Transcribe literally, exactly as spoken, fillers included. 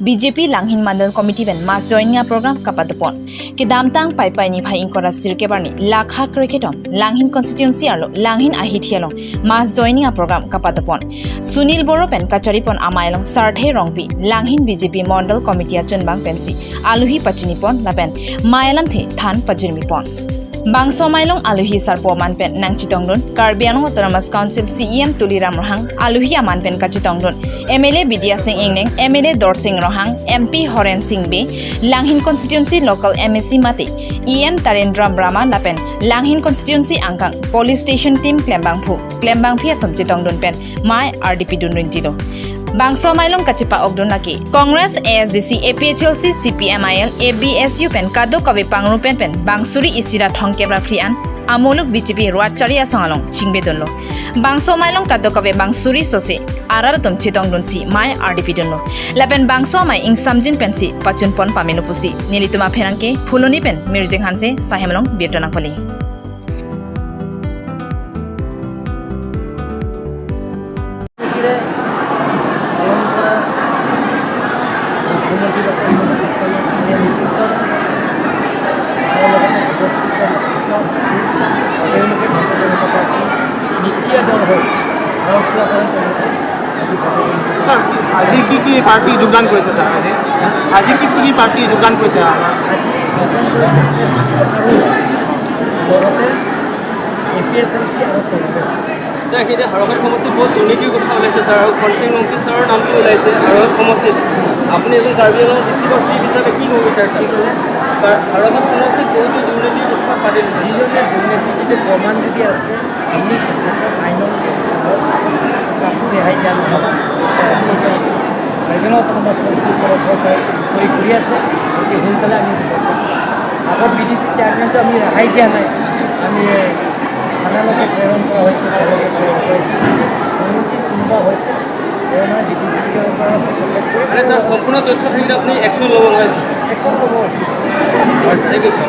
B J P Langhin Mandal Committee pen mass joining a-program kapadopon. Kedamtang Paipai niphai ingkoi ra sirkep arni lakha krekethom Langhin constituency arlo Langhin ahithi along mass joining a-program kapadopon. Sunil Boro pen kacharipon amei along Sarthe Rongpi Langhin B J P Mandal Committee achunbang pensi aluhi pachinipon lapen mei alamthe than pajirmipon. Bangso amei along aluhi sarpo aman pen nangchetongdun Karbi Anglong Autonomous Council C E M Tuliram Ronghang, aluhi aman pen kachetongdun M L A Bidya Sing Engleng, M L A Dorsing Ronghang, M P Horen Sing Bey, Langhin constituency local M A C mate E M Tarendra Brahma lapen Langhin constituency angkang polling station team klembangphu klembangpi atum chetongdun pen mei ardipidun rintilo. Bangso amei along kachepa-okdun lake Congress, A S D C, A P H L C, C P M I L, A B S U pen kadokave pangrum pen pen bang suri isi ra thomkep ra phli an amuluk B J P ruat chari asong along chingbedunlo. Bangso amei along kadokave bang suri sose arat atum chetongdunsi mei ardipidunlo. Lapen bangso amei ingsamjin pensi pachunpon pamelo pusi nelitum apherangke Phuloni pen Mirjeng Hanse Sahem along birta nangpale. গতিকে পালন কৰা মুখ্যমন্ত্ৰী ডক্টৰ হিমন্ত বিশ্ব শৰ্মাৰ ডাঙৰীয়া নেতৃত্বত আৰু লগতে উপস্থিত নেতৃত্ব তেওঁলোকে ভাৰতীয় জনতা পাৰ্টি নীতি আদৰ্শ ভাৰতীয় কাৰণ তেওঁলোকে আজি ভাৰতীয় জনতা পাৰ্টি ছাৰ, আজি কি কি পাৰ্টি যোগদান কৰিছে ছাৰ? আজি, আজি কি কি পাৰ্টি যোগদান কৰিছে আমাৰ? আজি যোগদান কৰিছে আৰু লগতে এ পি এছ এল চি আৰু কংগ্ৰেছ। ছাৰ, এতিয়া হাৰঘাট সমষ্টিত বহুত দুৰ্নীতিৰ কথা ওলাইছে ছাৰ, আৰু খনসিং ৰংপি ছাৰৰ নামটো ওলাইছে হাৰঘাট সমষ্টিত। আপুনি এজন কাৰ্বি আংলং ডিষ্ট্ৰিক্টৰ চিফ হিচাপে কি ক'ব বিচাৰে ছাৰ? কি ক'লে? ছাৰ, হাৰঘাট সমষ্টিত বহুতো দুৰ্নীতিৰ কথা পাতি দিছে ছাৰ। যিজনে দুৰ্নীতি যদি প্ৰমাণ যদি আছে, আমি আইনৰ কাকো ৰেহাই দিয়া নহ'ব। আমি এতিয়া ট্ৰাইবেল অট'নমাছ কাউন্সিলৰ তৰফৰ পৰা কৰি, কৰি আছে, অতি সোনকালে আমি ব্যৱস্থা ল'ম। আগত বি ডি চি চেয়াৰমেনটো আমি ৰেহাই দিয়া নাই, আমি থানালৈকে প্ৰেৰণ কৰা হৈছে, ঘৰলৈকে প্ৰেৰণ কৰা হৈছে। দুৰ্নীতি কোনোবা হৈছে, তেওঁ মানে বি ডি চি চেয়াৰমেনৰ পৰা হস্তক্ষেপ কৰি মানে ছাৰ, সম্পূৰ্ণ তথ্য থাকিলে আপুনি একশ্যন ল'ব নহয়? একশ্যন ল'ব। Thank you sir.